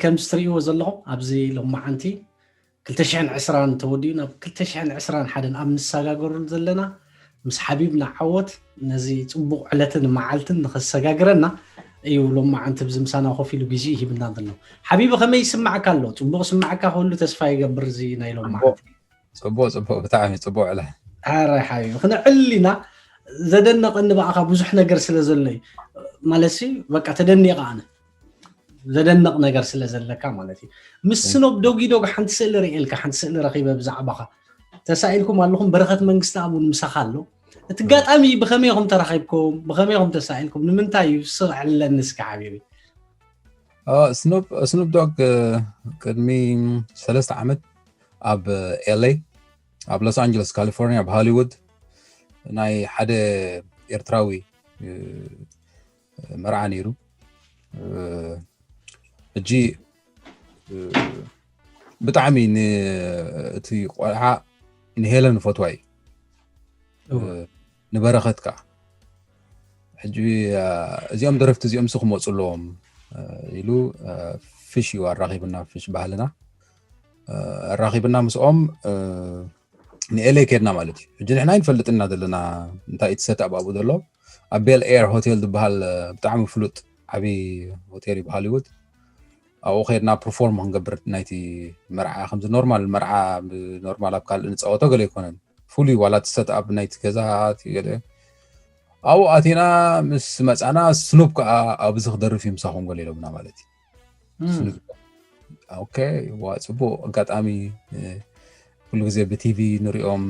ከምዚ ትርእይዎ ዘለኹም ኣብዚ ሎማዓንቲ ክልተ ሽሕን ዕስራን ተወዲኡ ናብ ክልተ ሽሕን ዕስራን ሓደን ኣብ ንሰጋገረሉ ዘለና ምስ ሓቢብና ዓወት ነዚ ጽቡቕ ዕለትን መዓልትን ንኸሰጋግረና እዩ ሎማዓንቲ ብዚ ምሳና ኮፍ ኢሉ ግዜ ሂብና ዘሎ። ሓቢቢ ከመይ ይስማዓካ ኣሎ? ጽቡቕ ስማዓካ ክህሉ ተስፋ ይገብር እዚ ናይ ሎማዓንቲ። ጽቡቕ ጽቡቕ ብጣዕሚ ጽቡቕ ዕለ። ኣረ ሓቢቢ ክንዕል ኢና። ዘደነቐኒ ብኣኻ ብዙሕ ነገር ስለ ዘሎ እዩ። ማለትሲ በቃ ተደኒቐ ኣነ። ዘደንቕ ነገር ስለ ዘለካ ማለት እዩ። ምስ ስኖብ ዶጊ ዶግ ሓንቲ ስእሊ ርእየልካ ሓንቲ ስእሊ ረኺበ ብዛዕባኻ ተሳኢልኩም ኣለኹም። በረኸት መንግስቲ ኣብን ምሳኻ ኣሎ። እቲ ጋጣሚ ብኸመይ ኢኹም ተራኺብኩም? ብኸመይ ኢኹም ተሳኢልኩም? ንምንታይ እዩ ስቕ ዕለኒ እስኪ ሓቢቢ። ስኖብ ዶግ ቅድሚ ሰለስተ ዓመት ኣብ ኤልኤ ኣብ ሎስ ኣንጀለስ ካሊፎርኒያ ኣብ ሃሊውድ ናይ ሓደ ኤርትራዊ መርዓ ነይሩ። ሕጂ ብጣዕሚ እቲ ቆልዓ ንሄለን ፈትዋ እዩ፣ ንበረኸት ከዓ ሕጂ እዚኦም ደረፍቲ እዚኦም ሲ ክመፁ ኣለዎም ኢሉ ፍሽ እዩ ኣራኺብና፣ ፍሽ ባህልና ኣራኺብና ምስኦም ንኤለይ ከድና ማለት እዩ። ሕጂ ንሕና ኣይንፈልጥና ዘለና እንታይ እቲ ሰትኣብ ኣብኡ ዘሎ ኣብ ቤል ኤር ሆቴል ዝበሃል ብጣዕሚ ፍሉጥ ዓብዪ ሆቴል እዩ ብሃሊውድ። ኣብኡ ከድና ፐርፎርም ክንገብር ናይቲ መርዓ ከምዚ ኖርማል መርዓ ብኖርማል ኣብ ካልእ ንፃወቶ ገለ ኣይኮነን። ፍሉይ ዋላ እቲ ሰትኣብ ናይቲ ገዛ እቲ ገለ ኣብኡ ኣቲና ምስ መፃና ስኑብ ከዓ ኣብዚ ክደርፍ እዩ ምሳኹም ገለ ኢሎምና ማለት እዩ። ኦኬ ዋ ፅቡቅ ኣጋጣሚ ኩሉ ግዜ ብቲቪ ንሪኦም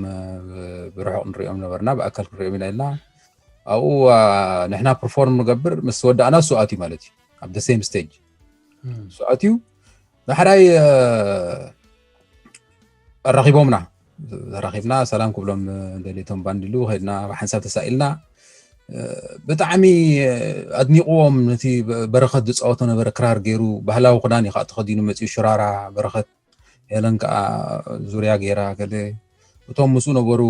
ብርሑቅ ንሪኦም ነበርና ብኣካል ክንሪኦም ኢና ኢልና ኣብኡ ንሕና ፐርፎርም ንገብር ምስ ወዳእና እሱ ኣትዩ ማለት እዩ ኣብ ሴም ስቴጅ እሱ ኣትዩ ዳሕራይ ኣራኺቦምና ተራኺብና ሰላም ክብሎም ደሊቶም ባንድ ኢሉ ከድና ብሓንሳብ ተሳኢልና ብጣዕሚ ኣድኒቕዎም ነቲ በረኸት ዝፃወቶ ነበረ ክራር ገይሩ ባህላዊ ክዳን እዩ ከዓ ተኸዲኑ መፂኡ ሽራራ በረኸት ሄለን ከዓ ዙርያ ገይራ ገለ እቶም ምስኡ ነበሩ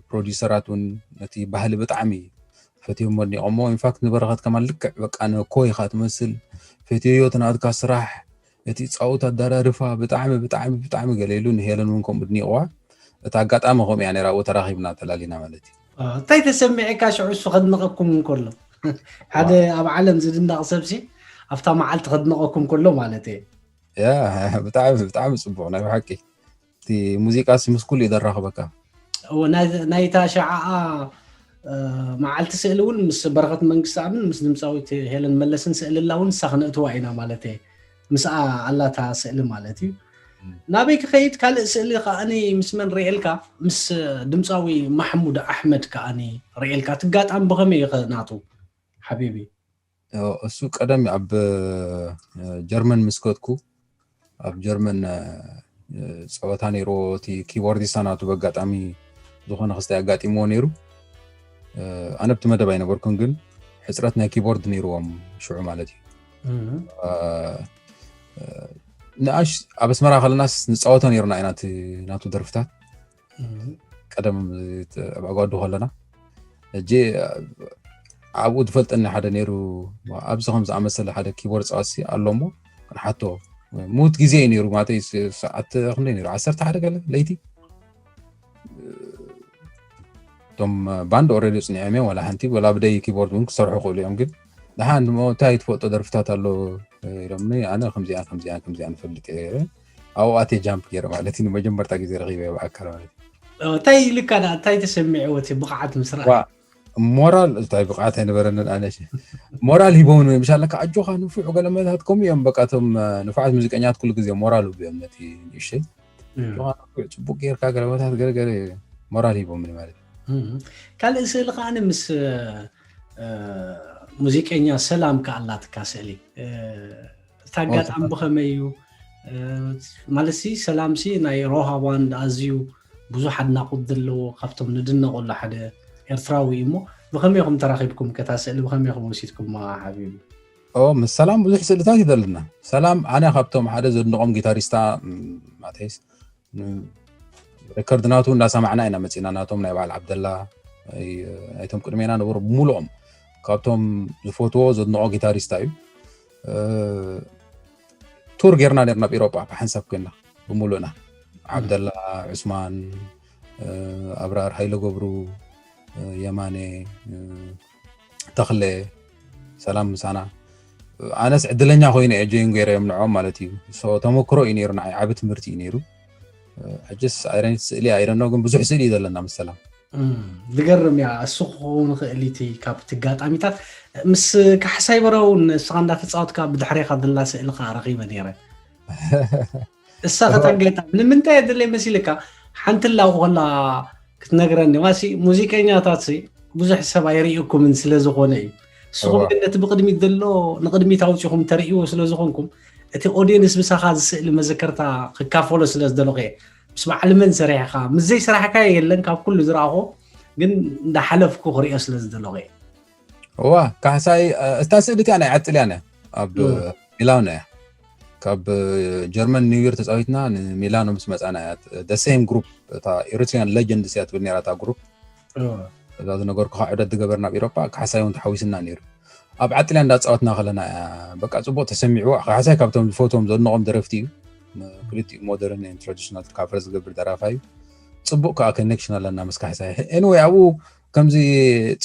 ፕሮዲሰራት እውን ነቲ ባህሊ ብጣዕሚ ፈትዮም ኣድኒቖሞ ኢንፋክት ንበረኸት ከማን ልክዕ በቃ ንኮይ ኢኻ ትመስል ፈትዮ ትናትካ ስራሕ እቲ ፃውት ኣዳራርፋ ብጣዕሚ ብጣዕሚ ብጣዕሚ ገለ ኢሉ ንሄለን እውን ከምኡ ድኒቕዋ እቲ ኣጋጣሚ ከምኡ እያ ነራ ኣብኡ ተራኺብና ተላሊና ማለት እዩ እንታይ ተሰሚዕካ ሽዑ እሱ ከድንቐኩም እንከሎ ሓደ ኣብ ዓለም ዝድነቕ ሰብሲ ኣብታ መዓልቲ ከድንቐኩም ከሎ ማለት እየ ያ ብጣዕሚ ብጣዕሚ ፅቡቕ ናይ ብሓቂ እቲ ሙዚቃ ሲ ምስ ኩሉ እዩ ዘራኽበካ ናይታ ሸዓኣ መዓልቲ ስእሊ እውን ምስ በረኸት መንግስቲ ኣብን ምስ ድምፃዊት ሄለን መለስን ስእሊ ኣላ እውን ንሳ ክነእትዋ ኢና ማለት እየ ምስኣ ኣላታ ስእሊ ማለት እዩ ናበይ ክኸይድ ካልእ ስእሊ ከዓኒ ምስ መን ርእየልካ ምስ ድምፃዊ ማሕሙድ ኣሕመድ ከዓኒ ርእየልካ ትጋጣም ብኸመይ ይኸ ናቱ ሓቢቢ እሱ ቀደም ኣብ ጀርመን ምስ ከድኩ ኣብ ጀርመን ፀወታ ነይርዎ እቲ ኪቦርዲስታ ናቱ በጋጣሚ ዝኾነ ክስታይ ኣጋጢምዎ ነይሩ ኣነ ብቲ መደብ ኣይነበርኩን ግን ሕፅረት ናይ ኪቦርድ ነይርዎም ሽዑ ማለት እዩ ንኣሽ ኣብ ኣስመራ ከለናስ ንፃወቶ ነይሩና ኢና ናቱ ደርፍታት ቀደም ኣብ ኣጓዱ ከለና ሕጂ ኣብኡ ዝፈልጠኒ ሓደ ነይሩ ኣብዚ ከም ዝኣመሰለ ሓደ ኪቦርድ ፃዋሲ ኣሎ ሞ ክንሓቶ ሙት ግዜ እዩ ነይሩ ማለተይ ሰዓት ክንደይ ነይሩ ዓሰርተ ሓደ ገለ ለይቲ እቶም ባንድ ኦረዲ ፅኒዖም እዮም ዋላ ሓንቲ ወላ ብደይ ኪቦርድ እውን ክሰርሑ ክእሉ እዮም ግን ደሓን እንታይ ትፈልጦ ደርፍታት ኣሎ ኢሎምኒ ኣነ ከምዚኣ ከምዚኣ ከምዚኣ ንፈልጥ እየ ኣብኡ ኣትየ ጃምፕ ገይረ ማለት እዩ ንመጀመርታ ግዜ ረኺበ ብኣካል ማለት እዩ እንታይ ኢልካ እንታይ ተሰሚዕዎ እቲ ብቕዓት ምስ ረኣ ሞራል እንታይ ብቕዓት ኣይነበረንን ኣነ ሞራል ሂቦምኒ ምሻለካ ኣጆኻ ንፉዕ ገለመታት ከምኡ እዮም በቃ እቶም ንፉዓት ሙዚቀኛት ኩሉ ግዜ ሞራል ህቡ እዮም ነቲ ንእሽተይ ኣጆኻ ንፉዕ ፅቡቅ ጌርካ ገለመታት ገለገለ ሞራል ሂቦምኒ ማለት እዩ ካልእ ስእሊ ከዓኒ ምስ ሙዚቀኛ ሰላም ከኣላትካ ስእሊ እቲ ኣጋጣሚ ብኸመይ እዩ ማለት ሲ ሰላም ሲ ናይ ሮሃ ባንድ ኣዝዩ ብዙሕ ኣድናቑት ዘለዎ ካብቶም ንድነቐሉ ሓደ ኤርትራዊ እዩ እሞ ብኸመይ ኢኹም ተራኺብኩም ከታ ስእሊ ብኸመይ ኢኹም ወሲድኩማ ሓቢቢ ኦ ምስ ሰላም ብዙሕ ስእልታት ይደልና ሰላም ኣነ ካብቶም ሓደ ዘድንቖም ጊታሪስታ ማተይስ ሪከርድ ናቱ እንዳሰማዕና ኢና መፂና ናቶም ናይ በዓል ዓብደላ ናይቶም ቅድሜና ነበሩ ብምሉኦም ካብቶም ዝፈትዎ ዘድንቆ ጊታሪስታ እዩ ቱር ጌርና ነርና ኣብ ኤሮጳ ብሓንሳብ ኮይና ብምሉእና። ዓብደላ ዑስማን፣ ኣብራር ሃይለ ገብሩ፣ የማነ፣ ተኽለ፣ ሰላም ምሳና። ኣነስ ዕድለኛ ኮይነ እየ ጆይን ገይረዮም ንዕኦም ማለት እዩ። ተመክሮ እዩ ነይሩ፣ ንዓይ ዓቢ ትምህርቲ እዩ ነይሩ። ሕጅስ ኣይረኒት ስእሊ ኣይረኖ ግን ብዙሕ ስእሊ እዩ ዘለና ምስ ሰላም። ዝገርም እያ። እሱ ክኸውን ይኽእል እቲ ካብ ትጋጣሚታት ምስ ካሕሳይ በረውን እስኻ እንዳተፃወትካ ብድሕሬኻ ዘላ ስእሊ ከዓ ረኺበ ነይረ። እሳ ከተጋጣሚ ንምንታይ የድለይ መሲልካ? ሓንቲ ላው ከላ ክትነግረኒ ማሲ ሙዚቀኛታት ብዙሕ ሰብ ኣይርእየኩምን ስለ ዝኾነ እዩ። ንስኹም ግን ነቲ ብቕድሚት ዘሎ ንቕድሚት ኣውፂኹም ተርእይዎ ስለ ዝኾንኩም እቲ ኦዲየንስ ምሳኻ ዝስእሊ መዘከርታ ክካፈሎ ስለ ዝደለኹ እየ። ምስ በዓል መን ሰሪሕኻ ምስ ዘይሰራሕካዮ የለን ካብ ኩሉ ዝረኣኹ ግን እንዳሓለፍኩ ክርእዮ ስለ ዝደለኹ እየ። እዋ ካሕሳይ እታ ስእሊ እቲኣ ናይ ዓጥልያ ነ ኣብ ሚላኖ እያ። ካብ ጀርመን ኒው ዮርክ ተፃዊትና ንሚላኖ ምስ መፃና እያ። The same group እታ ኤሪትሪያን ሌጀንድስ እያ ትብል ነራ እታ ግሩፕ። እዛ ዝነገርኩኻ ዑደት ዝገበርና ኣብ ኤሮጳ ካሕሳይ እውን ተሓዊስና ነይሩ። ኣብ ዓጥልያ እንዳፃወትና ከለና እያ በቃ ፅቡቅ ተሰሚዕዋ። ካሕሳይ ካብቶም ዝፈትዎም ዘድንቆም ደረፍቲ እዩ። ክልቲኡ ሞደርን ትራዲሽናል ካቨር ዝገብር ደራፋይ እዩ። ፅቡቅ ከዓ ኮኔክሽን ኣለና ምስ ካሕሳይ። ኤኒወይ ኣብኡ ከምዚ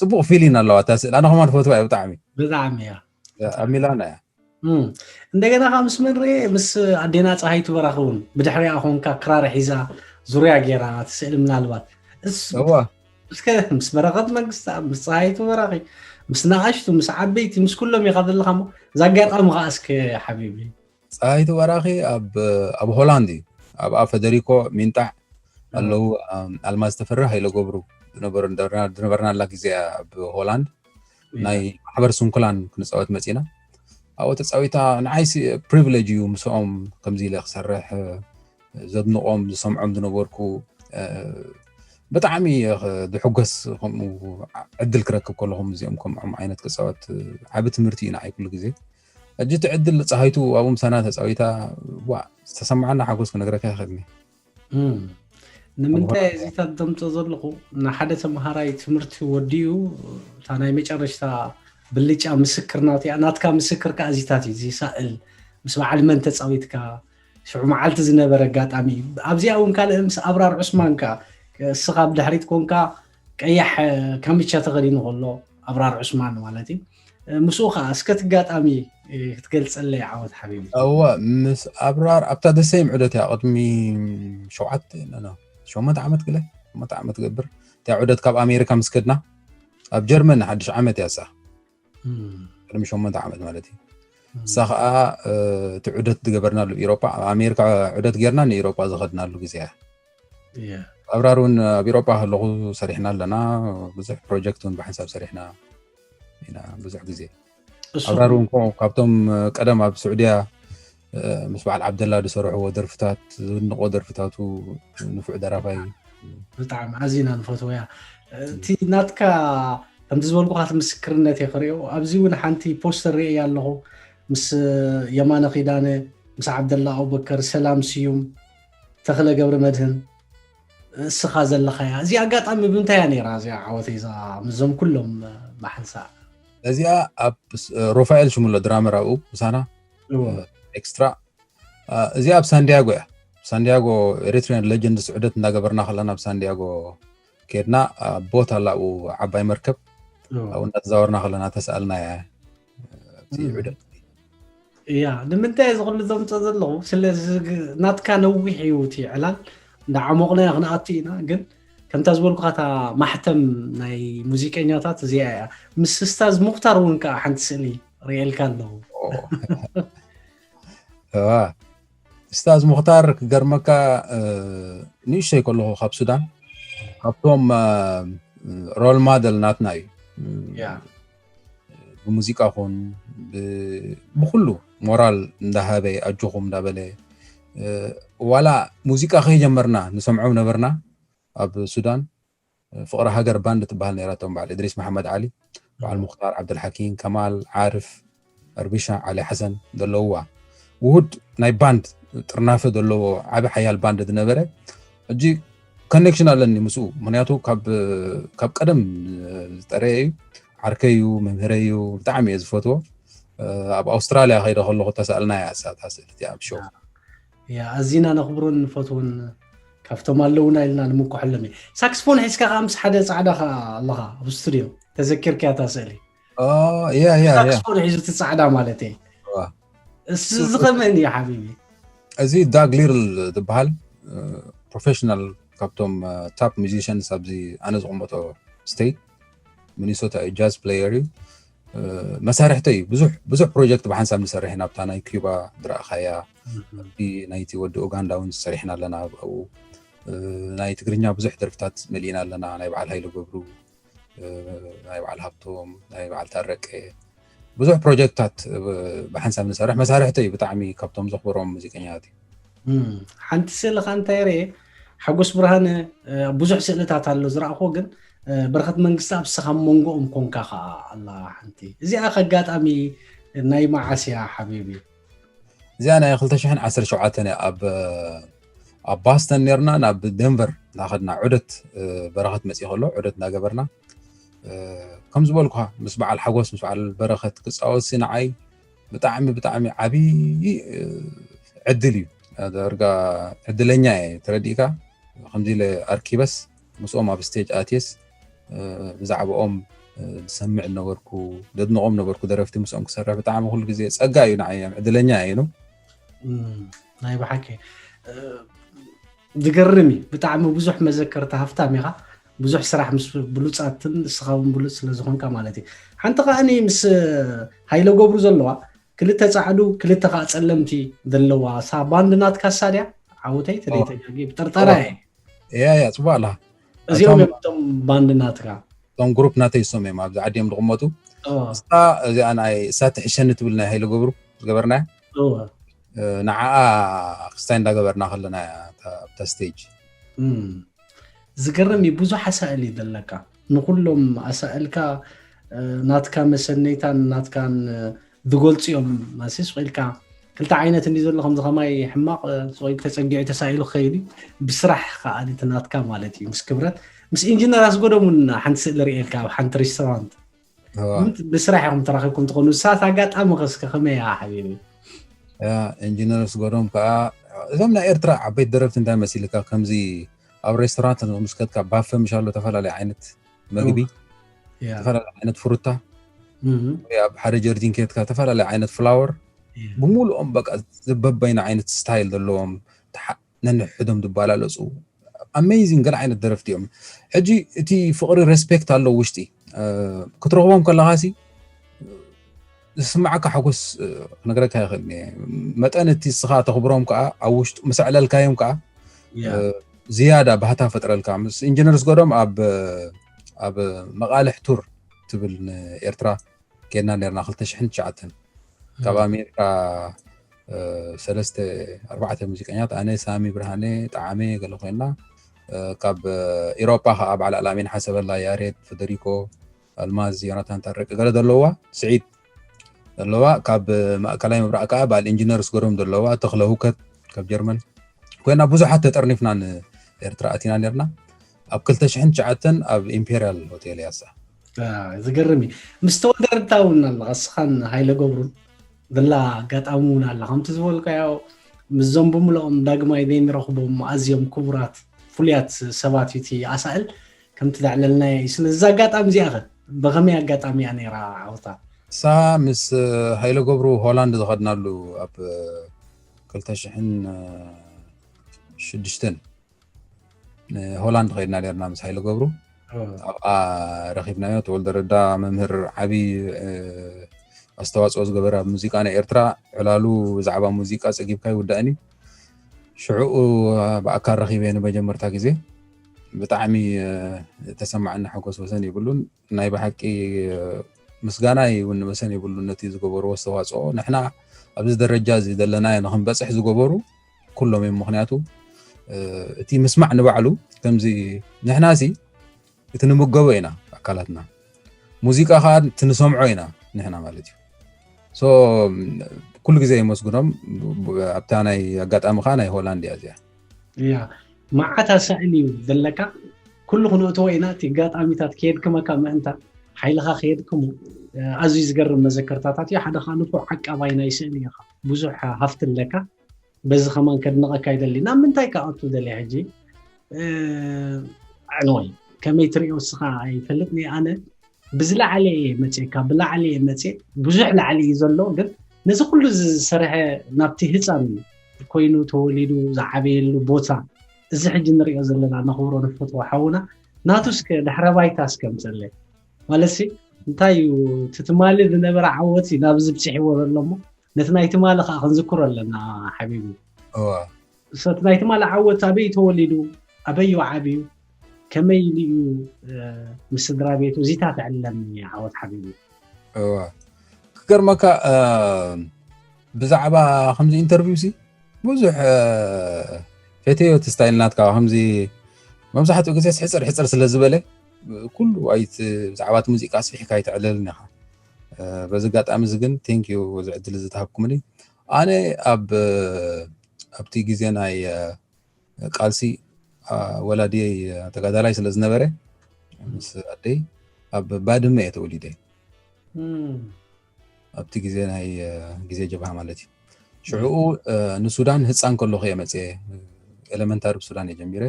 ፅቡቅ ፊሊን ኣለዋ እታ ስእሊ። ኣነ ከማን ፈትዋ እየ ብጣዕሚ። ብጣዕሚ እያ። ኣብ ሚላኖ እያ። እንደገና ከዓ ምስ መን ርኤ ምስ ኣዴና ፀሃይቱ በራኺ እውን ብድሕሪኣ ኮንካ ክራር ሒዛ ዙርያ ገይራ ትስእሊ ምናልባት እስ- እዋ እስከ ምስ በረኸት መንግስታ ምስ ፀሃይቱ በራኺ ምስ ንኣሽቱ ምስ ዓበይቲ ምስ ኩሎም ኢኻ ዘለኻ እሞ እዛ ኣጋጣሚ ከዓ እስከ ሓቢቢ ፀሃይቱ በራኺ ኣብ ኣብ ሆላንድ እዩ። ኣብኣ ፈደሪኮ ሚንጣዕ ኣለዉ ኣልማዝ ተፈሪ ሃይለ ገብሩ ዝነበሩ ዝነበርናላ ግዜ ኣብ ሆላንድ ናይ ማሕበር ስንኩላን ክንፃወት መፂና። ኣብኡ ተፃዊታ ንዓይሲ ፕሪቪሌጅ እዩ ምስኦም ከምዚ ኢለ ክሰርሕ ዘድንቆም ዝሰምዖም ዝነበርኩ። ብጣዕሚ እየ ዝሕጎስ ከምኡ ዕድል ክረክብ ከለኹም እዚኦም ከምኦም ዓይነት ክፃወት ዓቢ ትምህርቲ እዩ ንዓይ ኩሉ ግዜ። ሕጂ እቲ ዕድል ፀሃይቱ ኣብኡ ምሳና ተፃዊታ ዋ ዝተሰማዓና ሓጎስ ክነግረካ ይኽእልኒ። ንምንታይ እዚታት ዘምፅኦ ዘለኹ ንሓደ ተምሃራይ ትምህርቲ ወዲኡ እታ ናይ መጨረሽታ ብልጫ ምስክር ናትያ ናትካ ምስክር ከዓ እዚታት እዩ ዝሳእል ምስ በዓል መን ተፃዊትካ ሽዑ መዓልቲ ዝነበረ ኣጋጣሚ እዩ ኣብዚኣ እውን ካልእ ምስ ኣብራር ዑስማን ከዓ እስኻ ብድሕሪት ኮንካ ቀያሕ ካምቻ ተኸዲኑ ከሎ ኣብራር ዑስማን ማለት እዩ ምስኡ ከዓ እስከ ትጋጣሚ ክትገልፀለይ ዓወት ሓቢቢ እወ ምስ ኣብራር ኣብታ ደሰይም ዑደት እያ ቅድሚ ሸውዓተ ሸሞንተ ዓመት ግለ ሸሞንተ ዓመት ገብር እቲያ ዑደት ካብ ኣሜሪካ ምስ ከድና ኣብ ጀርመን ሓድሽ ዓመት እያ ሳ ቅድሚ ሸሞንተ ዓመት ማለት እዩ እሳ ከዓ እቲ ዑደት ዝገበርናሉ ኢሮጳ ኣብ ኣሜሪካ ዑደት ጌርና ንኢሮጳ ዝኸድናሉ ግዜ እያ ኣብራር እውን ኣብ ኢሮጳ ከለኹ ሰሪሕና ኣለና ብዙሕ ፕሮጀክት እውን ብሓንሳብ ሰሪሕና ኢና ብዙሕ ግዜ ኣብራር እውን ከምኡ ካብቶም ቀደም ኣብ ስዑድያ ምስ በዓል ዓብደላ ዝሰርሕዎ ደርፍታት ዝድንቆ ደርፍታቱ ንፉዕ ደራፋይ ብጣዕሚ ኣዚና ንፈትወያ እቲ ናትካ ከምዚ ዝበልኩካ እቲ ምስክርነት እየ ክሪኦ ኣብዚ እውን ሓንቲ ፖስተር ርእየ ኣለኹ ምስ የማነ ኪዳነ ምስ ዓብደላ ኣቡበከር ሰላም ስዩም ተኽለ ገብረ መድህን እስኻ ዘለኻያ እዚ ኣጋጣሚ ብምንታይ እያ ነይራ እዚኣ ዓወተይ እዛ ምስዞም ኩሎም ብሓንሳእ እዚኣ ኣብ ሮፋኤል ሽሙሎ ድራመር ኣብኡ ምሳና ኤክስትራ እዚኣ ኣብ ሳንዲያጎ እያ ሳንዲያጎ ኤሪትሪያን ሌጀንድስ ዑደት እንዳገበርና ከለና ኣብ ሳንዲያጎ ከድና ኣብ ቦት ኣላ ኣብኡ ዓባይ መርከብ ኣብኡ እንዳተዛወርና ከለና ተሰኣልና እያ እቲ ዑደት እያ ንምንታይ እዚ ኩሉ ዘምፀ ዘለኹ ስለዚ ናትካ ነዊሕ እዩ እቲ ዕላል እንዳዓሞቕናዮ ክንኣቱ ኢና ግን ከምታ ዝበልኩካ እታ ማሕተም ናይ ሙዚቀኛታት እዚኣ እያ ምስ ስታዝ ሙክታር እውን ከዓ ሓንቲ ስእሊ ርእየልካ ኣለኹ ስታዝ ሙክታር ክገርመካ ንእሽተይ ከለኹ ካብ ሱዳን ካብቶም ሮል ማደል ናትና እዩ ብሙዚቃ ኹን ብኩሉ ሞራል እንዳሃበ ኣጆኹም እንዳበለ ዋላ ሙዚቃ ከይጀመርና ንሰምዖም ነበርና ኣብ ሱዳን ፍቕሪ ሃገር ባንድ ትበሃል ነራቶም በዓል እድሪስ መሓመድ ዓሊ በዓል ሙክታር ዓብደልሓኪም ከማል ዓርፍ ኣርቢሻ ዓሊ ሓሰን ዘለውዋ ውሁድ ናይ ባንድ ጥርናፈ ዘለዎ ዓቢ ሓያል ባንድ ዝነበረ ሕጂ ኮኔክሽን ኣለኒ ምስኡ ምክንያቱ ካብ ቀደም ዝጠረየ እዩ ዓርከይ እዩ መምህረይ እዩ ብጣዕሚ እየ ዝፈትዎ ኣብ ኣውስትራልያ ከይደ ከለኹ ተሳእልናያ እሳታ ስእልቲ ኣብ ሾው። ያ ኣዚና ነኽብሮን ንፈትዎን ካብቶም ኣለውና ኢልና ንምኩሐሎም እዩ። ሳክስፎን ሒዝካ ከዓ ምስ ሓደ ጻዕዳ ከዓ ኣለኻ ኣብ ስቱድዮ ተዘኪርካያ እታ ስእሊ። ያ ያ ያ ሳክስፎን ሒዙ እቲ ጻዕዳ ማለት እዩ። ዋ። እዚ ከመን እዩ ሓቢቢ? እዚ ዳግ ሊርል ዝበሃል ፕሮፌሽናል ካብቶም ታፕ ሚዚሽንስ ኣብዚ ኣነ ዝቕመጦ ስቴት ሚኒሶታ እዩ። ጃዝ ፕሌየር እዩ። መሳርሕተ እዩ። ብዙሕ ብዙሕ ፕሮጀክት ብሓንሳብ ንሰርሕ ኢና። ኣብታ ናይ ኪዩባ ድረእኻያ፣ ኣብቲ ናይቲ ወዲ ኡጋንዳ እውን ዝሰሪሕና ኣለና። ኣብኡ ናይ ትግርኛ ብዙሕ ደርፍታት መሊእና ኣለና። ናይ በዓል ሃይለ ገብሩ፣ ናይ በዓል ሃብቶም፣ ናይ በዓል ታረቀ ብዙሕ ፕሮጀክትታት ብሓንሳብ ንሰርሕ። መሳርሕተ እዩ። ብጣዕሚ ካብቶም ዘኽብሮም ሙዚቀኛታት እዩ። ሓንቲ ስእልኻ እንታይ ርኤ ሓጎስ ብርሃነ ብዙሕ ስእልታት ኣሎ ዝረእኹ ግን በረኸት መንግስቲ ኣብ ስኻ መንጎኦም ኮንካ ከዓ ኣላ ሓንቲ እዚኣ ከጋጣሚ ናይ መዓስ እያ ሓቢቢ? እዚኣ ናይ ክልተ ሽሕን ዓሰርተ ሸውዓተን እያ። ኣብ ኣብ ባስተን ነርና ናብ ደንቨር እናኸድና ዑደት በረኸት መፅእ ከሎ ዑደት እናገበርና ከም ዝበልኩኻ ምስ በዓል ሓጎስ ምስ በዓል በረኸት ክፃወት ሲ ንዓይ ብጣዕሚ ብጣዕሚ ዓብዪ ዕድል እዩ። ዳርጋ ዕድለኛ እየ። ተረዲእካ ከምዚ ኢለ ኣርኪበስ ምስኦም ኣብ ስቴጅ ኣትየስ ብዛዕባኦም ዝሰምዕ ነበርኩ፣ ደድንቆም ነበርኩ። ደረፍቲ ምስኦም ክሰርሕ ብጣዕሚ ኩሉ ግዜ ፀጋ እዩ ንዓይ፣ ዕድለኛ እየ ኢሉ። ናይ ብሓቂ ዝገርም እዩ። ብጣዕሚ ብዙሕ መዘከርታ ሃፍታም ኢኻ። ብዙሕ ስራሕ ምስ ብሉፃትን ንስኻ እውን ብሉፅ ስለ ዝኾንካ ማለት እዩ። ሓንቲ ከዓኒ ምስ ሃይለ ገብሩ ዘለዋ ክልተ ፃዕዱ ክልተ ከዓ ፀለምቲ ዘለዋ ሳ ባንድ ናትካ ሳ ድያ? ዓውተይ ተደይተጋጊ ብጥርጠራ እየ። ያ ያ ፅቡቅ ኣላ። እዚኦም እዮም እቶም ባንድ ናትካ። እቶም ግሩፕ ናተይ እሶም እዮም ኣብዚ ዓዲ እዮም ዝቕመጡ። እሳ እዚኣ ናይ እሳ ትሕሸኒ ትብል ናይ ሃይለ ገብሩ ዝገበርናያ ንዓኣ ክስታይ እንዳገበርና ከለና ኣብታ ስቴጅ። ዝገርም እዩ። ብዙሕ ኣሳእል እዩ ዘለካ። ንኩሎም ኣሳእልካ ናትካ መሰነይታን ናትካን ዝገልፁ እዮም። ማሲስ ኢልካ ክልተ ዓይነት እንዲ ዘሎ ከምዚ ከማይ ሕማቕ ተፀጊዑ ተሳኢሉ ክኸይድ እዩ። ብስራሕ ከዓ እቲ ናትካ ማለት እዩ። ምስ ክብረት ምስ ኢንጂነር ኣስጎዶም እውን ሓንቲ ስእሊ ርእየልካ ኣብ ሓንቲ ሬስቶራንት ብስራሕ ኢኹም ተራኺብኩም ትኾኑ። እሳት ኣጋጣሚ ከስከ ከመይ እያ ሓቢቢ? ኢንጂነር ኣስጎዶም ከዓ እዞም ናይ ኤርትራ ዓበይቲ ደረፍቲ እንታይ መሲልካ ከምዚ ኣብ ሬስቶራንት ምስ ከድካ ባፈ ምሻሎ ተፈላለየ ዓይነት መግቢ፣ ተፈላለየ ዓይነት ፍሩታ፣ ኣብ ሓደ ጀርዲን ከድካ ተፈላለየ ዓይነት ፍላወር ብሙሉኦም በቃ ዝበበይና ዓይነት ስታይል ዘለዎም ነንሕዶም ዝባላለፁ ኣሜዚንግ ገለ ዓይነት ደረፍቲ እዮም። ሕጂ እቲ ፍቕሪ ሬስፔክት ኣሎ ውሽጢ ክትረኽቦም ከለኻሲ ዝስማዓካ ሓጎስ ክነግረካ ይኽእል። መጠን እቲ እስኻ ተኽብሮም ከዓ ኣብ ውሽጡ ምስ ኣዕለልካዮም ከዓ ዝያዳ ባህታ ፈጥረልካ። ምስ ኢንጂነር ኣስጎዶም ኣብ ኣብ መቓልሕ ቱር ትብል ንኤርትራ ኬድና ነርና ክልተ ሽሕን ትሽዓተን ካብ ኣሜሪካ ሰለስተ ኣርባዕተ ሙዚቀኛት ኣነ ሳሚ ብርሃነ ጣዓመ ገለ ኮይና ካብ ኢሮጳ ከዓ በዓል ኣላሚን ሓሰበላ ያሬድ ፈደሪኮ ኣልማዝ ዮናታን ታረቀ ገለ ዘለዋ ስዒድ ዘለዋ ካብ ማእከላይ ምብራቅ ከዓ በዓል ኢንጂነር ኣስጎዶም ዘለዋ ተኽለ ሁከት ካብ ጀርመን ኮይና ብዙሓት ተጠርኒፍና ንኤርትራ ኣቲና ነርና ኣብ ክልተ ሽሕን ትሽዓተን ኣብ ኢምፔርያል ሆቴል ያሳ። ዝገርም እዩ። ምስ ተወልደ ረዳ እውን ኣለኻ እስኻን ሃይለ ገብሩን ዘላ ኣጋጣሚ እውን ኣላ ከምቲ ዝበልካዮ ምስዞም ብምልኦም ዳግማይ ዘይንረኽቦም ኣዝዮም ክቡራት ፍሉያት ሰባት እዩ እቲ ኣሳእል ከምቲ ዘዕለልናዮ እዩ። ስለዚ እዛ ኣጋጣሚ እዚኣ ኸ ብኸመይ ኣጋጣሚ እያ ነይራ ዓውታ? እሳ ምስ ሃይለ ገብሩ ሆላንድ ዝኸድናሉ ኣብ ክልተ ሽሕን ሽዱሽተን ሆላንድ ኸይድና ነርና ምስ ሃይለ ገብሩ ኣብኣ ረኺብናዮ። ተወልደ ረዳ መምህር ዓብዪ ኣስተዋፅኦ ዝገበረ ኣብ ሙዚቃ ናይ ኤርትራ ዕላሉ ብዛዕባ ሙዚቃ ፀጊብካ ይውዳእን እዩ። ሽዑ ብኣካል ረኺበ ንመጀመርታ ግዜ ብጣዕሚ ተሰማዕኒ ሓጎስ ወሰን የብሉን። ናይ ብሓቂ ምስጋና ይውንመሰን የብሉን ነቲ ዝገበርዎ ኣስተዋፅኦ። ንሕና ኣብዚ ደረጃ እዚ ዘለናዮ ንክንበፅሕ ዝገበሩ ኩሎም እዮም። ምክንያቱ እቲ ምስማዕ ንባዕሉ ከምዚ ንሕና ሲ እቲ ንምገቦ ኢና ኣካላትና ሙዚቃ ከዓ እቲ ንሰምዖ ኢና ንሕና ማለት እዩ። ኩሉ ግዜ የመስግኖም። ኣብታ ናይ ኣጋጣሚ ከዓ ናይ ሆላንድ እያ እዚኣ። እያ መዓት ኣሳእል እዩ ዘለካ ኩሉ ክንእትዎ ኢና እቲ ኣጋጣሚታት ከየድክመካ ምእንታ ሓይልኻ ክየድክሙ ኣዝዩ ዝገርም መዘከርታታት እዩ። ሓደ ከዓ ንፉዕ ዓቃባይ ናይ ስእሊ ኢኻ፣ ብዙሕ ሃፍቲ ኣለካ። በዚ ከማን ከድንቐካ ይደሊ። ናብ ምንታይ ክኣቱ ደልየ ሕጂ? ኣዕንወይ፣ ከመይ ትሪኦ እስኻ ኣይፈልጥን እየ። ኣነ ብዝለዓለ እየ መፅእ፣ ካብ ብላዕሊ እየ መፅእ። ብዙሕ ላዕሊ እዩ ዘሎ፣ ግን ነዚ ኩሉ ዝሰርሐ፣ ናብቲ ህፃን ኮይኑ ተወሊዱ ዝዓበየሉ ቦታ፣ እዚ ሕጂ ንሪኦ ዘለና ነኽብሮ ንፈትዎ ሓውና ናቱ እስከ ድሕረ ባይታ እስከ ምፀለይ። ማለትሲ እንታይ እዩ፣ እቲ ትማሊ ዝነበረ ዓወት እዩ ናብዚ ብፅሒዎ ዘሎ እሞ፣ ነቲ ናይ ትማሊ ከዓ ክንዝክሮ ኣለና ሓቢቢ። እዋ So እቲ ናይ ትማሊ ዓወት ኣበይ ተወሊዱ፣ ኣበይ እዩ ዓብዩ፣ ከመይ ኢሉ እዩ ምስ ስድራ ቤቱ እዚታት ዕለም ዓወት ሓቢቢ? እዋ ክገርመካ፣ ብዛዕባ ከምዚ ኢንተርቪው ሲ ብዙሕ ፈተዮ እቲ ስታይል ናትካ። ከምዚ መብዛሕትኡ ግዜስ ሕፅር ሕፅር ስለ ዝበለ ኩሉ ኣይት ብዛዕባ እቲ ሙዚቃ ኣስፊሕካ ኣይተዕለልን ኢኻ። በዚ ኣጋጣሚ እዚ ግን ቴንክ ዩ እዚ ዕድል እዚ ተሃብኩምኒ። ኣነ ኣብ ኣብቲ ግዜ ናይ ቃልሲ፣ ወላዲየይ ተጋዳላይ ስለ ዝነበረ ምስ ኣደይ ኣብ ባድመ እየ ተወሊደ። ኣብቲ ግዜ ናይ ግዜ ጀብሃ ማለት እዩ። ሽዕኡ ንሱዳን ህፃን ከለኹ እየ መፅየ። ኤለመንታሪ ብሱዳን እየ ጀሚረ።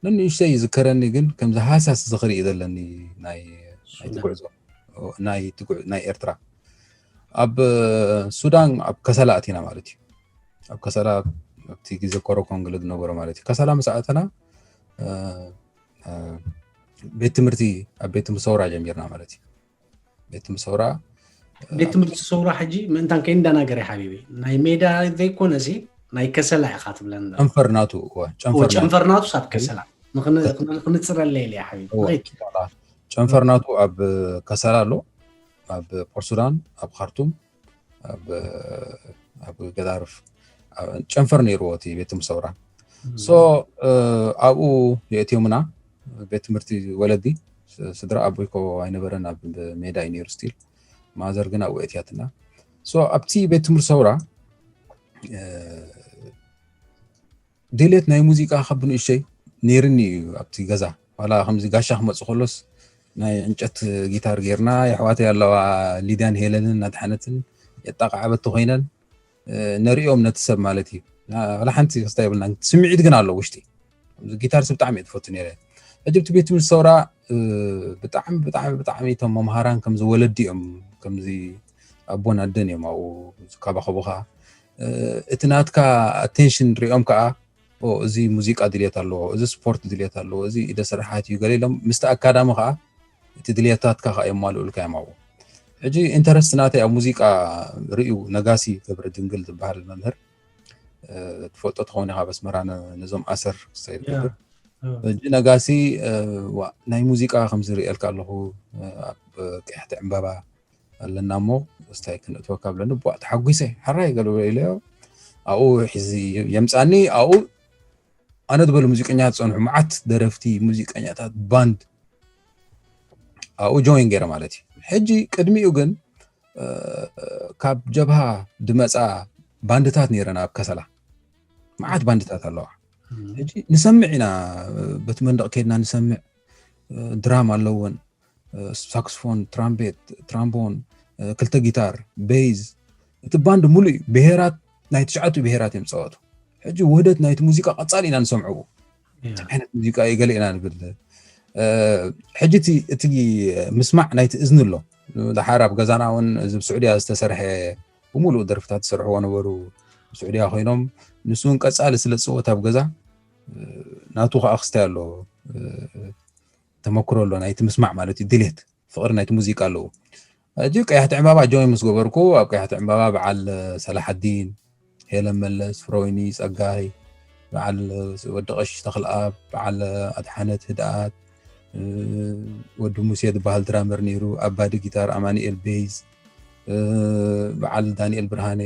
ንንእሽተይ ይዝከረኒ፣ ግን ከምዚ ሃሳስ ዝኽሪ እዩ ዘለኒ ናይ ናይቲ ጉዕዞ ናይ ኤርትራ። ኣብ ሱዳን ኣብ ከሰላ ኣቲና ማለት እዩ። ኣብ ከሰላ ኣብቲ ግዜ ኮሮ ኮንግለ ዝነበሮ ማለት እዩ። ከሰላ ምስ ኣተና ቤት ትምህርቲ፣ ኣብ ቤት ትምህርቲ ሰውራ ጀሚርና ማለት እዩ። ቤት ትምህርቲ ሰውራ ቤት ትምህርቲ ሰውራ ሕጂ ምእንታን ከይንደናገረ ሓቢቢ፣ ናይ ሜዳ ዘይኮነ ሲ ናይ ከሰላ ኢኻ ትብለና። ጨንፈር ናቱ እወ፣ ጨንፈር ናቱ። ጨንፈር ናቱ ሳብ ከሰላ ንኽንፅረለ ኢለ ሓቢቢ። ጨንፈር ናቱ ኣብ ከሰላ ኣሎ፣ ኣብ ፖርት ሱዳን፣ ኣብ ካርቱም፣ ኣብ ገዳርፍ ጨንፈር ነይርዎ እቲ ቤት ትምህርቲ ሰውራ። ሶ ኣብኡ የእትዮምና ቤት ትምህርቲ ወለዲ። ስድራ ኣቦይ ኮ ኣይነበረን፣ ኣብ ሜዳ እዩ ነይሩ ስቲል። ማዘር ግን ኣብኡ የእትያትና። ሶ ኣብቲ ቤት ትምህርቲ ሰውራ ድሌት ናይ ሙዚቃ ካብ ንእሽተይ ነይርኒ እዩ ኣብቲ ገዛ። ዋላ ከምዚ ጋሻ ክመፅእ ከሎስ ናይ ዕንጨት ጊታር ጌርና፣ የሕዋተይ ኣለዋ፣ ሊድያን ሄለንን እናድሓነትን የጣቃዕበቲ ኮይነን ነርእዮም ነቲ ሰብ ማለት እዩ። ዋላ ሓንቲ ክስታ የብልና፣ ስምዒት ግን ኣሎ ውሽጢ። ጊታር ሲ ብጣዕሚ እየ ትፈቱ ነይረ። ሕጂ ኣብቲ ቤት ትምህርቲ ሰውራ ብጣዕሚ ብጣዕሚ ብጣዕሚ እቶም መምሃራን ከምዚ ወለዲ እዮም፣ ከምዚ ኣቦን ኣደን እዮም ኣብኡ ዝከባኸቡኻ። እቲ ናትካ ኣቴንሽን ሪኦም ከዓ እዚ ሙዚቃ ድልየት ኣለዎ፣ እዚ ስፖርት ድልየት ኣለዎ፣ እዚ ኢደ ስራሓት እዩ ገለ ኢሎም ምስቲ ኣካዳሚ ከዓ እቲ ድልየታትካ ከዓ የማልኡልካ እዮም ኣብኡ። ሕጂ ኢንተረስት ናተይ ኣብ ሙዚቃ ርእዩ ነጋሲ ገብረ ድንግል ዝበሃል መምህር ትፈልጦ ትኸውን ኢኻ፣ ኣብ ኣስመራ ነዞም ኣሰር ክሳይ ዝገብር። ሕጂ ነጋሲ ናይ ሙዚቃ ከምዚ ርእየልካ ኣለኹ፣ ኣብ ቀያሕቲ ዕምባባ ኣለና እሞ እስታይ ክነእትወካ ብለኒ፣ ቧዕ ተሓጒሰ፣ ሕራይ ገለ ኢለዮ። ኣብኡ ሒዚ የምፃኒ። ኣብኡ ኣነ ዝበሉ ሙዚቀኛታት ዝፀንሑ፣ መዓት ደረፍቲ፣ ሙዚቀኛታት፣ ባንድ ኣብኡ ጆይን ገይረ ማለት እዩ። ሕጂ ቅድሚኡ ግን ካብ ጀብሃ ድመፃ ባንድታት ነይረን ኣብ ከሰላ፣ መዓት ባንድታት ኣለዋ። ሕጂ ንሰምዕ ኢና፣ በቲ መንደቕ ከይድና ንሰምዕ። ድራም ኣለወን፣ ሳክስፎን፣ ትራምቤት፣ ትራምቦን፣ ክልተ ጊታር፣ ቤዝ፣ እቲ ባንድ ሙሉእ እዩ። ብሄራት፣ ናይ ትሽዓቱ ብሄራት እዮም ዝፃወቱ። ሕጂ ውህደት ናይቲ ሙዚቃ ቀፃሊ ኢና ንሰምዕዎ። እንታይ ዓይነት ሙዚቃ እዩ ገለ ኢና ንብል። ሕጂ እቲ ምስማዕ ናይቲ እዝኒ ኣሎ። ደሓር ኣብ ገዛና እውን እዚ ብስዑድያ ዝተሰርሐ ብምሉእ ደርፍታት ዝሰርሕዎ ነበሩ። ብስዑድያ ኮይኖም ንሱ እውን ቀፃሊ ስለ ዝፅወት ኣብ ገዛ ናቱ ከዓ ክስታይ ኣሎ፣ ተመክሮ ኣሎ ናይቲ ምስማዕ ማለት እዩ። ድሌት ፍቕሪ ናይቲ ሙዚቃ ኣለዎ። ሕጂ ቀያሕቲ ዕምባባ ጆይን ምስ ገበርኩ ኣብ ቀያሕቲ ዕምባባ በዓል ሰላሓዲን፣ ሄለን መለስ፣ ፍሮይኒ ጸጋይ፣ በዓል ወዲ ቀሺ ተኽልኣብ፣ በዓል ኣድሓነት ህድኣት፣ ወዲ ሙሴ ዝበሃል ድራመር ነይሩ፣ ኣባዲ ጊታር፣ ኣማኑኤል ቤዝ፣ በዓል ዳንኤል ብርሃነ፣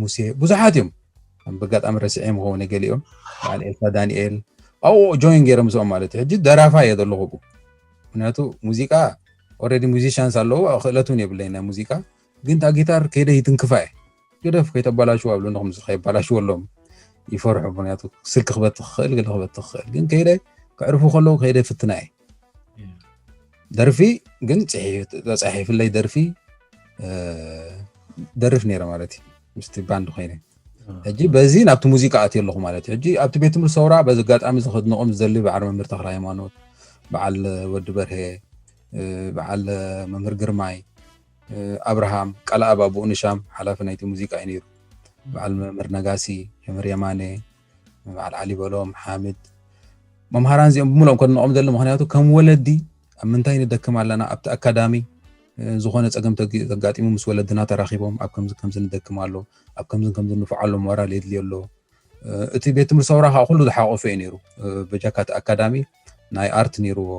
ሙሴ፣ ብዙሓት እዮም። ብኣጋጣሚ ረሲዐ ምኸውን ገሊኦም፣ በዓል ኤልሳ ዳንኤል ኣብኡ ጆይን ገይረ ምስኦም ማለት እዩ። ሕጂ ደራፋ እየ ዘለኹ ብኡ። ምክንያቱ ሙዚቃ ኦልሬዲ ሙዚሽያንስ ኣለዉ፣ ክእለት እውን የብለይ ናይ ሙዚቃ፣ ግን እታ ጊታር ከይደ ይትንክፋ እየ። ግደፍ ከይተባላሽዎ ኣብሉኒ፣ ከምዚ ከየባላሽወሎም ይፈርሑ። ምክንያቱ ስልኪ ክበቲ ክኽእል፣ ገለ ክበቲ ክኽእል፣ ግን ከይደ ከዕርፉ ከለዉ ከይደ ፍትና እየ። ደርፊ ግን ተፃሒፍለይ ደርፊ ደርፍ ነይረ ማለት እዩ። ምስቲ ባንድ ኮይነ ሕጂ በዚ ናብቲ ሙዚቃ ኣትየ ኣለኹ ማለት እዩ። ሕጂ ኣብቲ ቤት ትምህርቲ ሰውራ በዚ ኣጋጣሚ ዝኸድንቖም ዝደሊ በዓል መምህር ተኽለ ሃይማኖት፣ በዓል ወዲ በርሄ፣ በዓል መምህር ግርማይ፣ ኣብርሃም ቃልኣብ ኣቦኡ ንሻም ሓላፊ ናይቲ ሙዚቃ እዩ ነይሩ። በዓል መምህር ነጋሲ፣ መምህር የማነ፣ በዓል ዓሊ በሎም፣ ሓምድ፣ መምሃራን እዚኦም ብምሎም ከድንቖም ደሊ። ምክንያቱ ከም ወለዲ ኣብ ምንታይ ንደክም ኣለና ኣብቲ ኣካዳሚ ዝኾነ ፀገም ተጋጢሙ ምስ ወለድና ተራኪቦም ኣብ ከምዚ ከምዚ ንደክም ኣሎ፣ ኣብ ከምዚ ከምዚ ንፍዓሎ፣ ሞራል የድልዮ ኣሎ። እቲ ቤት ትምህርቲ ሰውራ ከዓ ኩሉ ዝሓቆፈ እዩ ነይሩ። በጃካ እቲ ኣካዳሚ ናይ ኣርት ነይርዎ፣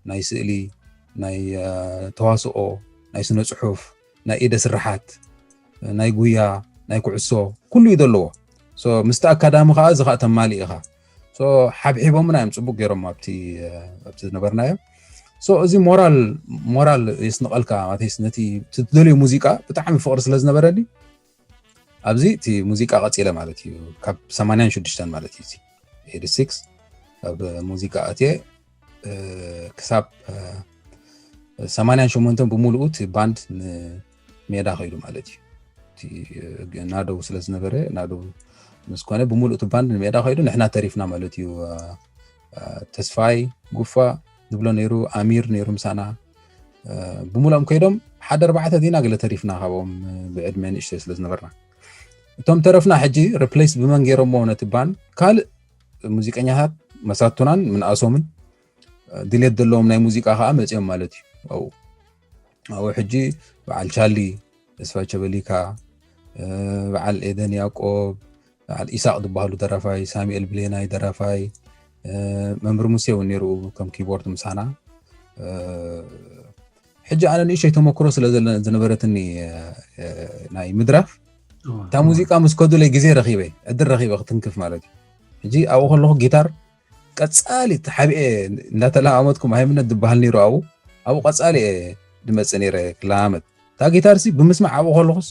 ናይ ስእሊ፣ ናይ ተዋስኦ፣ ናይ ስነ ፅሑፍ፣ ናይ ኢደ ስራሓት፣ ናይ ጉያ፣ ናይ ኩዕሶ፣ ኩሉ እዩ ዘለዎ። ምስቲ ኣካዳሚ ከዓ እዚ ከዓ ተማሊ ኢኻ። ሓብሒቦምና እዮም ፅቡቅ ገይሮም ኣብቲ ዝነበርናዮ። እዚ ሞራል ሞራል የስንቀልካ ማለት ነቲ ትደልዮ ሙዚቃ ብጣዕሚ ፍቅሪ ስለ ዝነበረኒ ኣብዚ እቲ ሙዚቃ ቀፂለ ማለት እዩ። ካብ ሰማንያን ሽዱሽተን ማለት እዩ ኤዲ ሲክስ ኣብ ሙዚቃ ኣትየ ክሳብ ሰማንያን ሸሞንተን ብምሉኡ እቲ ባንድ ንሜዳ ከይዱ ማለት እዩ። ናደው ስለ ዝነበረ ናደው ምስ ኮነ ብምሉእ እቲ ባንድ ንሜዳ ከይዱ ንሕና ተሪፍና ማለት እዩ። ተስፋይ ጉፋ ዝብሎ ነይሩ፣ ኣሚር ነይሩ ምሳና። ብምሉኦም ከይዶም ሓደ ኣርባዕተ ዲና ገለ ተሪፍና ካብኦም ብዕድመ ንእሽተይ ስለ ዝነበርና። እቶም ተረፍና ሕጂ ሪፕሌስ ብመን ገይሮሞ ነቲ ባንድ ካልእ ሙዚቀኛታት መሳቱናን ምንኣሶምን ድሌት ዘለዎም ናይ ሙዚቃ ከዓ መፂኦም ማለት እዩ። ኣብኡ ኣብኡ ሕጂ በዓል ቻሊ ተስፋ ቸበሊካ፣ በዓል ኤደን ያቆብ፣ በዓል ኢሳቅ ዝበሃሉ ደራፋይ፣ ሳሙኤል ብሌናይ ደራፋይ፣ መምህር ሙሴ እውን ነይሩ ከም ኪቦርድ ምሳና። ሕጂ ኣነ ንእሸይ ተመክሮ ስለ ዝነበረትኒ ናይ ምድራፍ እታ ሙዚቃ ምስ ከዱለይ ግዜ ረኪበ ዕድል ረኪበ ክትንክፍ ማለት እዩ። ሕጂ ኣብኡ ከለኩ ጊታር ቀፃሊ ተሓቢኤ እንዳተለማመድኩ ሃይምነት ዝበሃል ነይሩ ኣብኡ ኣብኡ ቀፃሊ እየ ድመፅእ ነይረ ክለማመድ። እታ ጊታር ሲ ብምስማዕ ኣብኡ ከለኩስ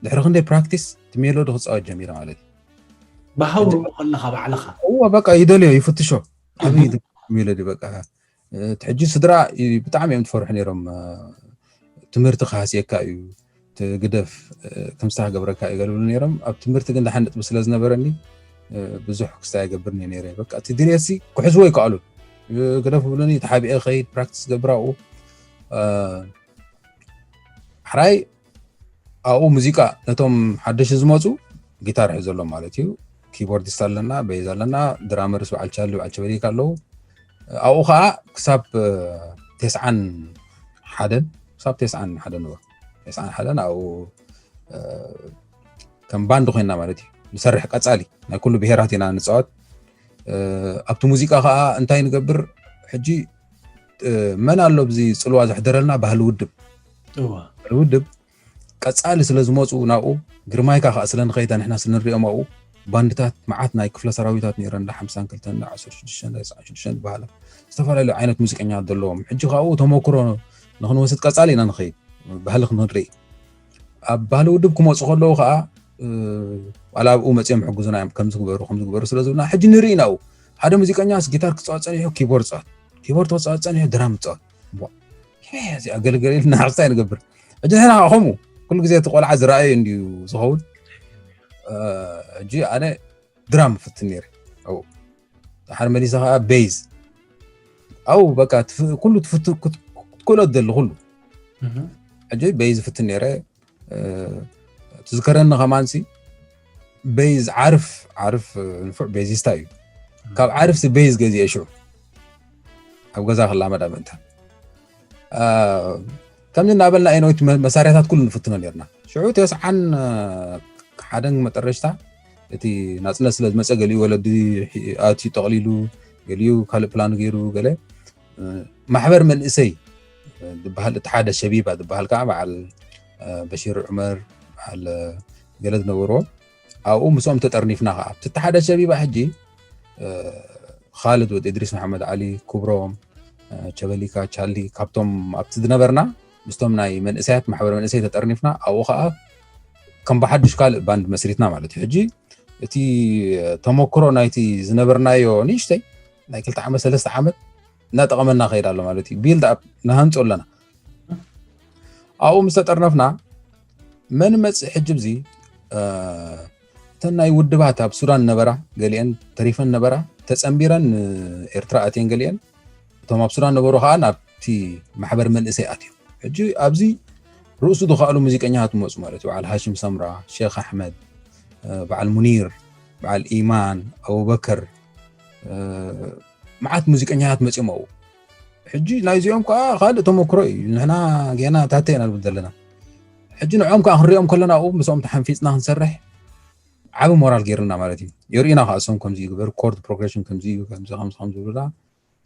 ድሕሪ ክንደይ ፕራክቲስ እቲ ሜሎዲ ክፃወት ጀሚረ ማለት እዩ። ብሃው ከለካ ባዕልካ እዋ በቃ ይደልዮ ይፍትሾ ዓብይ ሜሎዲ በቃ። ሕጂ ስድራ ብጣዕሚ እዮም ትፈርሑ ነይሮም። ትምህርቲ ክሃስየካ እዩ ትግደፍ ክምስታ ክገብረካ እዩ ገልብሉ ነይሮም። ኣብ ትምህርቲ ግን ደሓን ነጥቢ ስለ ዝነበረኒ ብዙሕ ክስታ ይገብርኒ ነይረ። በቃ እቲ ድሌትሲ ክሕዝዎ ይከኣሉ ግደፍ ብሉኒ ተሓቢኤ ከይድ ፕራክቲስ ገብራኡ ሕራይ ኣብኡ ሙዚቃ ነቶም ሓደሽ ዝመፁ ጊታር ሒዘሎም ማለት እዩ። ኪቦርዲስት ኣለና፣ ቤዝ ኣለና፣ ድራመርስ በዓል ቻሊ በዓል ቸበሊካ ኣለዉ። ኣብኡ ከዓ ክሳብ ተስዓን ሓደን ክሳብ ተስዓን ሓደን ዋ ተስዓን ሓደን ኣብኡ ከም ባንድ ኮይና ማለት እዩ ንሰርሕ። ቀፃሊ ናይ ኩሉ ብሄራት ኢና ንፃወት። ኣብቲ ሙዚቃ ከዓ እንታይ ንገብር ሕጂ መን ኣሎ ብዚ ፅልዋ ዘሕደረልና ባህሊ ውድብ ውድብ ቀፃሊ ስለ ዝመፁ ናብኡ ግርማይካ ከዓ ስለ ንኸይዳ ንሕና ስለ ንሪኦም ኣብኡ ባንድታት መዓት ናይ ክፍለ ሰራዊታት ነይረን እንዳ ሓምሳን ክልተን እንዳ ዓሰርተ ሽዱሽተን እንዳ ተስዓን ሽዱሽተን ዝበሃላ ዝተፈላለዩ ዓይነት ሙዚቀኛታት ዘለዎም ሕጂ ካብኡ ተመክሮ ንክንወስድ ቀፃሊ ኢና ንኸይድ ባህሊ ክንርኢ ኣብ ባህሊ ውድብ ክመፁ ከለዉ ከዓ ዋላ ኣብኡ መፅኦም ሕግዙና እዮም ከምዚ ግበሩ ከምዚ ግበሩ ስለ ዝብልና ሕጂ ንርኢ ኢና ኣብኡ ሓደ ሙዚቀኛ ጊታር ክፃወት ፀኒሑ ኪቦርድ ፃወት ኪቦርድ ክፃወት ፀኒሑ ድራም ፃወት እዚኣ ገለገለ ኢልና ሓስታይ ንገብር ሕጂ ንሕና ከምኡ ኩሉ ግዜ እቲ ቆልዓ ዝረኣዩ እንድዩ ዝኸውን ሕጂ ኣነ ድራም ፍትን ነይረ ኣብኡ ሓደ መሊሰ ከዓ ቤዝ ኣብኡ በቃ ኩሉ ክትክእሎ ትደሊ ኩሉ ሕጂ ቤዝ ፍትን ነይረ ትዝከረኒ ከማንሲ ቤዝ ዓርፍ ዓርፍ ንፉዕ ቤዚስታ እዩ ካብ ዓርፍ ሲ ቤዝ ገዚአ ሽዑ ኣብ ገዛ ክላመዳ ምእንታ ከምዚ እናበልና ኤኖይት መሳርያታት ኩሉ ንፍትኖ ነርና ሽዑ ተስዓን ሓደን መጠረሽታ እቲ ናፅነት ስለ ዝመፀ ገሊኡ ወለዲ ኣትዩ ጠቕሊሉ ገሊኡ ካልእ ፕላን ገይሩ ገለ ማሕበር መንእሰይ ዝበሃል እቲ ሓደ ሸቢባ ዝበሃል ከዓ በዓል በሽር ዑመር በዓል ገለ ዝነበርዎ ኣብኡ ምስኦም ተጠርኒፍና ከዓ እቲ ሓደ ሸቢባ ሕጂ ካልድ ወዲ እድሪስ መሓመድ ዓሊ ክብሮም ቸበሊካ ቻሊ ካብቶም ኣብቲ ዝነበርና ምስቶም ናይ መንእሰያት ማሕበር መንእሰይ ተጠርኒፍና ኣብኡ ከዓ ከም ብሓዱሽ ካልእ ባንድ መስሪትና ማለት እዩ ሕጂ እቲ ተመክሮ ናይቲ ዝነበርናዮ ንእሽተይ ናይ ክልተ ዓመት ሰለስተ ዓመት እናጠቐመና ከይድ ኣሎ ማለት እዩ። ቢልድ ኣፕ ንሃንፆ ኣለና። ኣብኡ ምስ ተጠርነፍና መን መፅእ ሕጂ ብዚ እተን ናይ ውድባት ኣብ ሱዳን ነበራ፣ ገሊአን ተሪፈን ነበራ፣ ተፀንቢረን ኤርትራ ኣትየን፣ ገሊአን እቶም ኣብ ሱዳን ነበሩ ከዓ ናብቲ ማሕበር መንእሰይ ኣትዮም። ሕጂ ኣብዚ ርእሱ ዝኸኣሉ ሙዚቀኛታት መፁ ማለት እዩ። በዓል ሃሽም ሰምራ፣ ሼክ ኣሕመድ፣ በዓል ሙኒር፣ በዓል ኢማን፣ ኣቡበከር፣ መዓት ሙዚቀኛታት መፂኦም ኣብኡ። ሕጂ ናይዚኦም ከዓ ካልእ ተመክሮ እዩ። ንሕና ጌና ታተ ኢና ንብል ዘለና። ሕጂ ንዕኦም ከዓ ክንሪኦም ከለና ኣብኡ ምስኦም ተሓንፊፅና ክንሰርሕ ዓቢ ሞራል ገይርና ማለት እዩ። የርእዩና ከዓ እሶም ከምዚ ይግበር፣ ኮርድ ፕሮግሬሽን ከምዚ እዩ፣ ከምዚ ከምዚ ከም ዝብሉና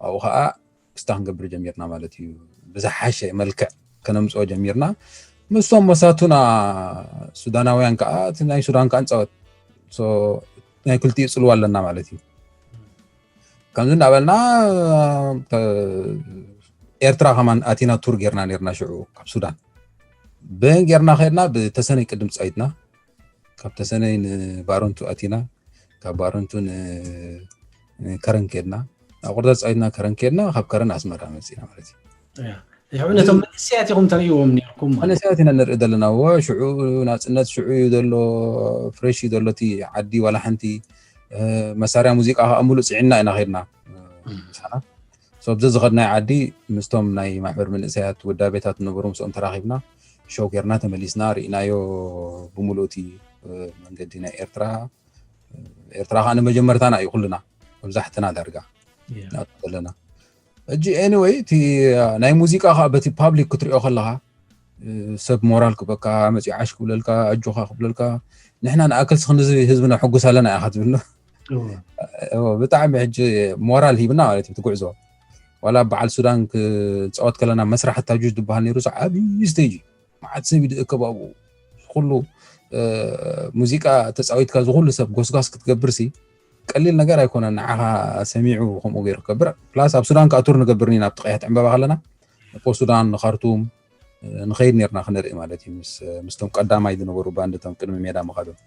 ኣብኡ ከዓ ክስታ ክንገብር ጀሚርና ማለት እዩ። ብዝሓሸ መልክዕ ከነምፅኦ ጀሚርና። ምስቶም መሳቱና ሱዳናውያን ከዓ እቲ ናይ ሱዳን ከዓ ንፃወት። ናይ ክልቲኡ ፅልዋ ኣለና ማለት እዩ። ከምዚ እናበልና ኤርትራ ከማን ኣቲና ቱር ጌርና ኔርና ሽዑ ካብ ሱዳን ብን ጌርና ከድና ብተሰነይ ቅድም ፃይድና ካብ ተሰነይ ንባረንቱ ኣቲና ካብ ባረንቱ ንከረን ከድና ናብ ቁርዛ ፃይድና ከረን ከድና ካብ ከረን ኣስመራ መፂና ማለት እዩ። ሕብነቶም መንእሰያት ኢኹም ተርእይዎም ኔርኩም ማለት መንእሰያት ኢና ንርኢ ዘለና። ሽዑ ናፅነት ሽዑ እዩ ዘሎ፣ ፍሬሽ እዩ ዘሎ እቲ ዓዲ። ዋላ ሓንቲ መሳርያ ሙዚቃ ከዓ ሙሉእ ፅዒና ኢና ከድና ምሳና። ሶ ኣብዚ ዝኸድናይ ዓዲ ምስቶም ናይ ማሕበር መንእሰያት ውዳቤታት ዝነበሩ ምስኦም ተራኺብና ሾው ጌርና ተመሊስና ርኢናዮ ብሙሉእ እቲ መንገዲ ናይ ኤርትራ። ኤርትራ ከዓ ንመጀመርታና እዩ ኩልና መብዛሕትና ዳርጋ ናቱ ዘለና። ሕጂ ኤኒወይ እቲ ናይ ሙዚቃ ከዓ በቲ ፓብሊክ ክትሪኦ ከለካ ሰብ ሞራል ክበካ መፂኡ ዓሽ ክብለልካ ኣጆካ ክብለልካ ንሕና ንኣክል ስክንዚ ህዝብና ሕጉስ ኣለና ኢካ ትብሎ። ብጣዕሚ ሕጂ ሞራል ሂብና ማለት እዩ ትጉዕዞ። ዋላ በዓል ሱዳን ክፃወት ከለና መስራሕ ታጁጅ ዝበሃል ነይሩ ዓብዪ ስቴጅ እዩ። መዓት ሰብ ይድእከብ ኣብኡ። ኩሉ ሙዚቃ ተፃዊትካ ዝኩሉ ሰብ ጎስጓስ ክትገብር ሲ ቀሊል ነገር ኣይኮነን። ንዓኻ ሰሚዑ ከምኡ ገይሩ ክገብር ፕላስ ኣብ ሱዳን ከዓ ቱር ንገብር ኢና ኣብቲ ቀያት ዕምበባ ከለና ንፖ ሱዳን ንካርቱም ንኸይድ ነርና ክንርኢ ማለት እዩ። ምስቶም ቀዳማይ ዝነበሩ ባንድቶም ቅድሚ ሜዳ ምኻዶም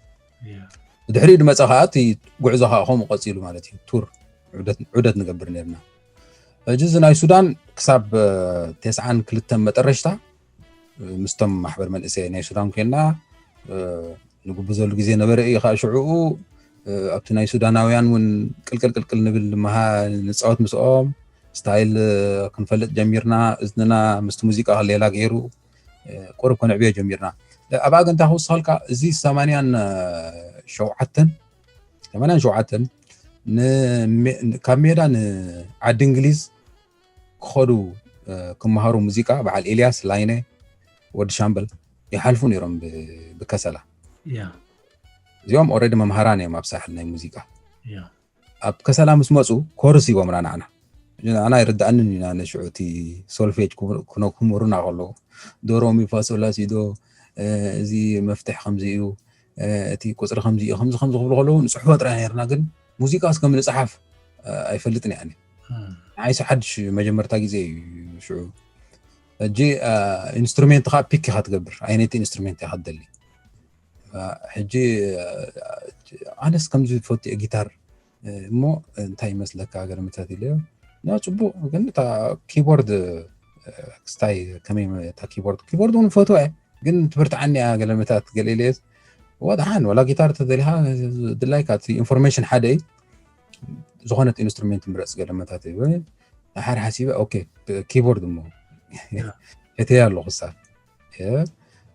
ድሕሪኡ ድመፀ ከዓ እቲ ጉዕዞ ከዓ ከምኡ ቀፂሉ ማለት እዩ። ቱር ዑደት ንገብር ነርና። ሕጂ እዚ ናይ ሱዳን ክሳብ ተስዓን ክልተን መጠረሽታ ምስቶም ማሕበር መንእሰይ ናይ ሱዳን ኮይና ንጉብዘሉ ግዜ ነበረ እዩ። ከዓ ሽዕኡ ኣብቲ ናይ ሱዳናውያን እውን ቅልቅል ቅልቅል ንብል ንመሃ ንፃወት ምስኦም ስታይል ክንፈልጥ ጀሚርና። እዝንና ምስቲ ሙዚቃ ሌላ ገይሩ ቁሩብ ከንዕብዮ ጀሚርና። ኣብ ኣገንታ ክውስኸልካ እዚ ሰማንያን ሸውዓተን ሰማንያን ሸውዓተን ካብ ሜዳ ንዓዲ እንግሊዝ ክኸዱ ክመሃሩ ሙዚቃ በዓል ኤልያስ ላይነ ወዲ ሻምበል ይሓልፉ ነይሮም ብከሰላ። እዚኦም ኦረዲ መምሃራን እዮም ኣብ ሳሕል ናይ ሙዚቃ። ኣብ ከሰላ ምስ መፁ ኮርስ ሂቦምና ንዓና። ኣና ይርዳእንን ኢና ነሽዑ እቲ ሶልፌጅ ክምህሩና ከለዉ ዶሮሚ ፋሶላሲዶ እዚ መፍትሕ ከምዚ እዩ እቲ ቁፅሪ ከምዚ እዩ ከምዚ ከምዚ ክብሉ ከለዉ ንፅሕፎ ጥራይ ነርና። ግን ሙዚቃ እስከም ንፅሓፍ ኣይፈልጥን እያ። ንዓይሲ ሓድሽ መጀመርታ ግዜ እዩ ሽዑ። ሕጂ ኢንስትሩሜንት ከዓ ፒክ ኢካ ትገብር። ዓይነይቲ ኢንስትሩሜንት ኢካ ትደሊ። ሕጂ ኣነስ ከምዚ ዝፈቱ እየ ጊታር እሞ እንታይ ይመስለካ ገለመታት ኢለዮ። ና ፅቡቅ ግን እታ ኪቦርድ ክስታይ ከመይ እታ ኪቦርድ ኪቦርድ እውን ፈትዋ እየ ግን ትብርትዓኒ እያ ገለመታት ገለ ኢለዮ። ወድሓን ዋላ ጊታር ተደሊካ ድላይካ ኢንፎርሜሽን ሓደ እዩ። ዝኾነት ኢንስትሩሜንት ምረፅ ገለመታት ሓር ሓሲበ ኦኬ ኪቦርድ እሞ እተያ ኣለኹ ሳ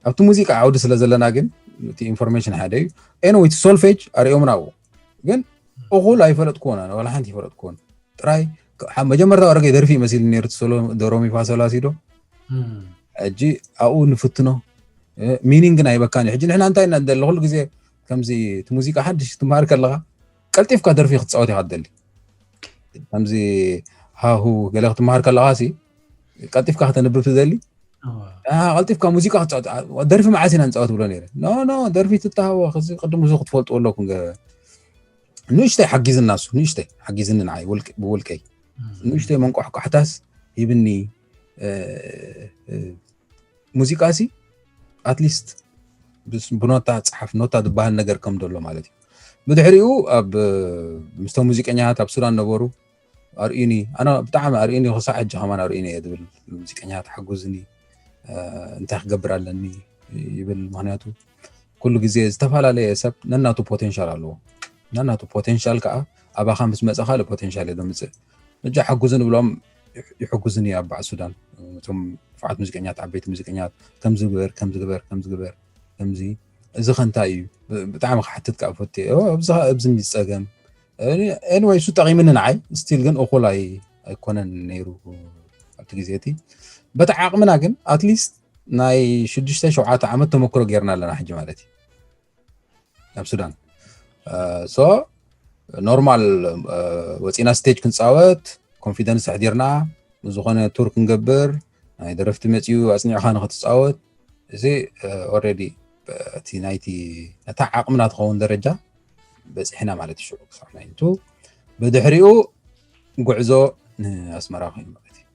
ኣብቲ ሙዚቃ ዓውዲ ስለ ዘለና ግን እቲ ኢንፎርሜሽን ሓደ እዩ። ኤንወይ እቲ ሶልፌጅ ኣርእዮምና ኣብኡ ግን እኹል ኣይፈለጥኩዎን ኣነ ዋላ ሓንቲ ይፈለጥኩዎን። ጥራይ መጀመርታ ወረገ ደርፊ መሲል ነርት ሶሎ ዶሮሚ ፋሶላሲዶ ሕጂ ኣብኡ ንፍትኖ ሚኒንግ ግን ኣይበካን እዩ። ሕጂ ንሕና እንታይ ኢና ንደሊ ኩሉ ግዜ ከምዚ እቲ ሙዚቃ ሓድሽ ትምሃር ከለካ ቀልጢፍካ ደርፊ ክትፃወት ኢካ ትደሊ። ከምዚ ሃሁ ገለ ክትምሃር ከለካ ሲ ቀልጢፍካ ከተንብብ ትደሊ ቀልጢፍካ ሙዚቃ ክትፃወት ደርፊ መዓስ ኢና ንፃወት ብሎ ነይረ። ኖ ኖ ደርፊ ትተሃወ እዚ ቅድም እዚ ክትፈልጥዎ ኣለኩም። ንእሽተይ ሓጊዝና እሱ ንእሽተይ ሓጊዝኒ ንዓይ ብውልቀይ ንእሽተይ መንቋሕቋሕታስ ሂብኒ። ሙዚቃ ሲ ኣትሊስት ብኖታ ፀሓፍ ኖታ ዝበሃል ነገር ከም ዘሎ ማለት እዩ። ብድሕሪኡ ኣብ ምስቶም ሙዚቀኛታት ኣብ ሱዳን ነበሩ ኣርእዩኒ ኣነ ብጣዕሚ ኣርእዩኒ ክሳዕ ሕጂ ከማን ኣርእዩኒ እየ ዝብል ሙዚቀኛታት ሓጉዝኒ እንታይ ክገብር ኣለኒ ይብል ምክንያቱ ኩሉ ግዜ ዝተፈላለየ ሰብ ነናቱ ፖቴንሻል ኣለዎ ነናቱ ፖቴንሻል ከዓ ኣባኻ ምስ መፀ ካልእ ፖቴንሻል እየ ዘምፅእ እጃ ሓጉዝኒ ብሎም ይሕጉዝኒ ኣብ በዓል ሱዳን እቶም ፍዓት ሙዚቀኛት ዓበይቲ ሙዚቀኛት ከምዚ ግበር ከምዚ ግበር ከምዚ ግበር ከምዚ እዚ ከንታይ እዩ ብጣዕሚ ክሓትት ከዓ ፈት ኣብዚ ዝፀገም ኤንወይ እሱ ጠቂምኒ ንዓይ ስቲል ግን እኩል ኣይኮነን ነይሩ ኣብቲ ግዜ እቲ በቲ ዓቅምና ግን ኣትሊስት ናይ ሽዱሽተ ሸውዓተ ዓመት ተመክሮ ጌርና ኣለና ሕጂ ማለት እዩ ኣብ ሱዳን ሶ ኖርማል ወፂና ስቴጅ ክንፃወት ኮንፊደንስ ኣሕዲርና ዝኾነ ቱር ክንገብር ናይ ደረፍቲ መፅኡ ኣፅኒዕካ ንክትፃወት እዚ ኦረዲ እቲ ናይቲ ነታ ዓቕምና ትኸውን ደረጃ በፂሕና ማለት ሽዑ ክሳዕ ናይንቱ ብድሕሪኡ ጉዕዞ ንኣስመራ ኮይኑ ማለት እዩ